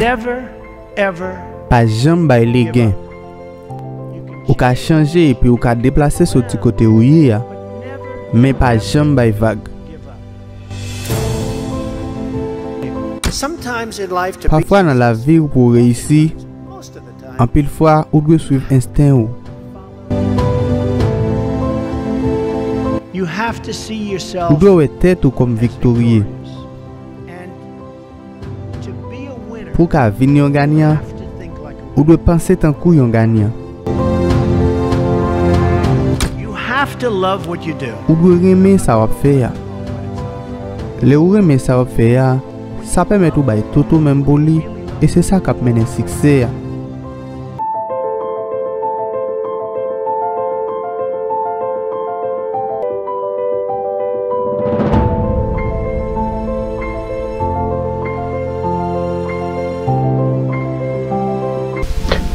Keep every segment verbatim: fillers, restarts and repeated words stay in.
Never, ever. Pa janm bay legen. Ou ka chanje epi ou ka deplase soti kote ou ye a, men pa janm bay vag. Sometimes in life, to be Pafwa nan lavi ou pou w reyisi, most of the time, anpil fwa ou dwe swiv ensten ou. You have to see yourself Ou dwe wè tèt ou kòm as viktorye. Victorious. And to be a winner, Pou w ka vin yon ganyan, you have to think like a ou dwe panse tankou yon ganyan. You have to love what you do. Ou dwe renmen sa w ap fè a. Lè ou renmen sa w ap fè a, sa pèmèt ou bay tout ou menm pou li, e se sa k ap mennen siksè a.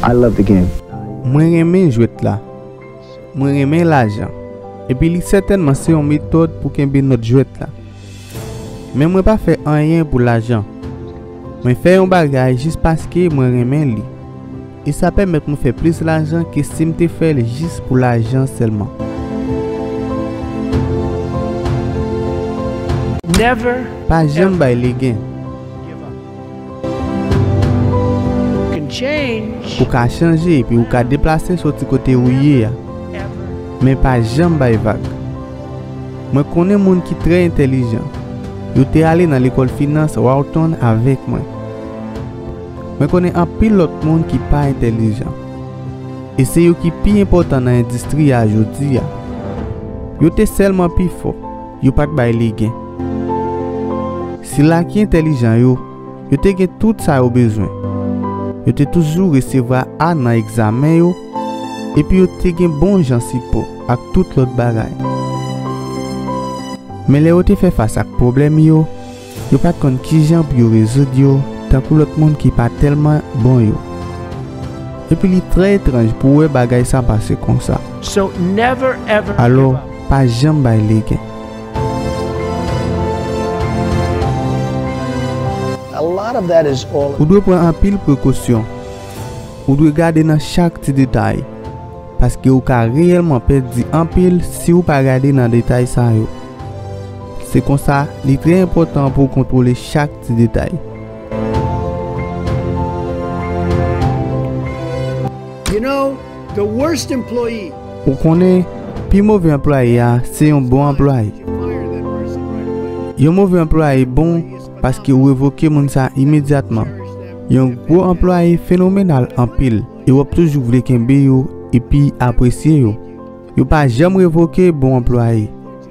I love the game. Mwen renmen jwèt la. Mwen renmen lajan. Epi li sètènman se yon metòd pou kenbe nòt jwèt la. Men mwen pa fè anyen pou lajan. Mwen fè yon bagay jis paske mwen renmen li. E sa pèmèt mwen fè plis lajan ke si m te fè l jis pou lajan sèlman. Never Pa janm bay legen. Can change. Ou ka chanje epi ou ka deplase soti kote ou ye a. Men pa janm bay vag. Mwen konnen moun ki trè entèlijan. Yo te ale nan lekòl finans Wharton avèk mwen. Mwen konnen anpil lòt moun ki pa entèlijan. E se yo ki pi enpòtan nan endistri a jodi a. Yo te sèlman pi fò. Yo pa t bay legen. Sila ki entèlijan yo, yo te gen tout sa yo bezwen. Yo te toujou resevwa A nan egzamen yo, epi yo te gen bon jan sipò ak tout lòt bagay. Men lè yo te fè fas ak pwoblèm yo, yo pa t konn kijan pou yo rezoud yo, tankou lòt moun ki pa tèlman bon yo. Epi li trè etranj pou w wè bagay sa pase konsa. So never ever Alò, give up. Pa janm bay legen. A lot of that is all Ou dwe pran anpil prekosyon. Ou dwe gade nan chak ti detay. Paske ou ka reyèlman pèdi anpil si ou pa gade nan detay sa yo. Se konsa, li trè enpòtan pou w kontwole chak ti detay. You know, the worst employee Ou konnen, pi move anplwaye a se yon bon anplwaye. Yon move anplwaye bon paske ou revoke moun sa imedyatman. Yon gwo anplwaye fenomenal anpil, e w ap toujou vle kenbe yo epi apresye yo. Yo pa janm revoke bon anplwaye,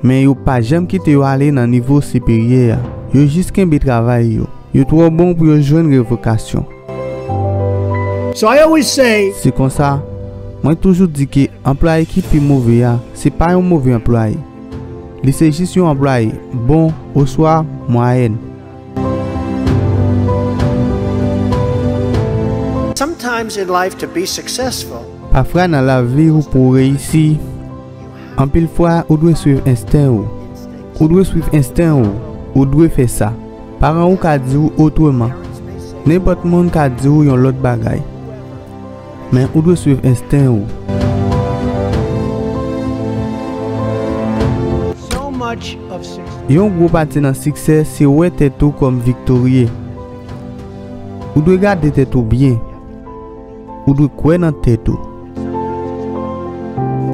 men yo pa janm kite yo ale nan nivo siperyè a. Yo jis kenbe travay yo. Yo twò bon pou yo jwenn revokasyon. So I always say, Se konsa, mwen toujou di ke anplwaye ki pi move a, se pa yon move anplwaye. Li se jis yon anplwaye bon oswa mwayèn. Sometimes in life, to be successful, Pafwa nan lavi ou pou w reyisi, anpil fwa ou dwe swiv ensten ou. Ou dwe swiv ensten ou. Ou dwe fè sa. Paran ou ka di w otreman. Nenpòt moun ka di w yon lòt bagay. Men ou dwe swiv ensten ou. So much of success. Yon gwo pati nan siksè se wè tèt ou kòm viktorye. Ou dwe gade tèt ou byen. Ou dwe kwè nan tèt ou.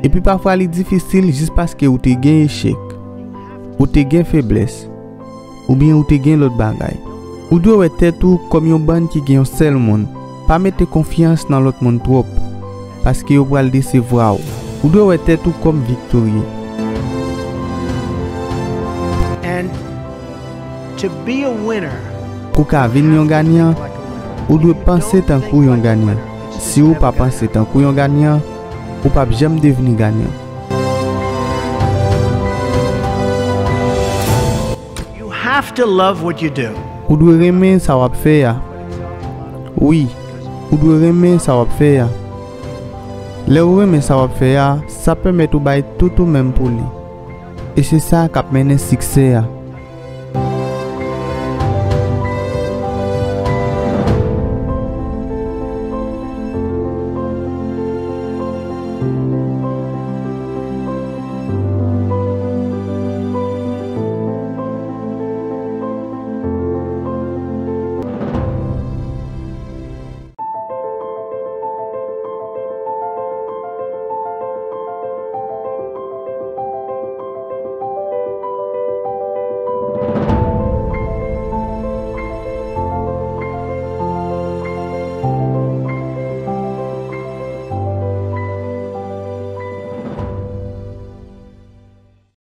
Epi pafwa li difisil jis paske ou te gen echèk. Ou te gen feblès. Oubyen ou te gen lòt bagay. Ou dwe wè tèt ou kòm yon bann ki gen yon sèl moun. Pa mete konfyans nan lòt moun twòp, paske yo pral desevwa w. Ou dwe wè tèt ou kòm viktorye. And to be a winner, Pou w ka vin yon ganyan, ou dwe panse tankou yon ganyan. Si ou pa panse tankou yon ganyan, ou p ap janm devni ganyan. You have to love what you do. Ou dwe renmen sa w ap fè a. Wi, ou dwe renmen sa w ap fè a. Lè ou renmen sa w ap fè a, sa pèmèt ou bay tout ou menm pou li. E se sa k ap mennen siksè a.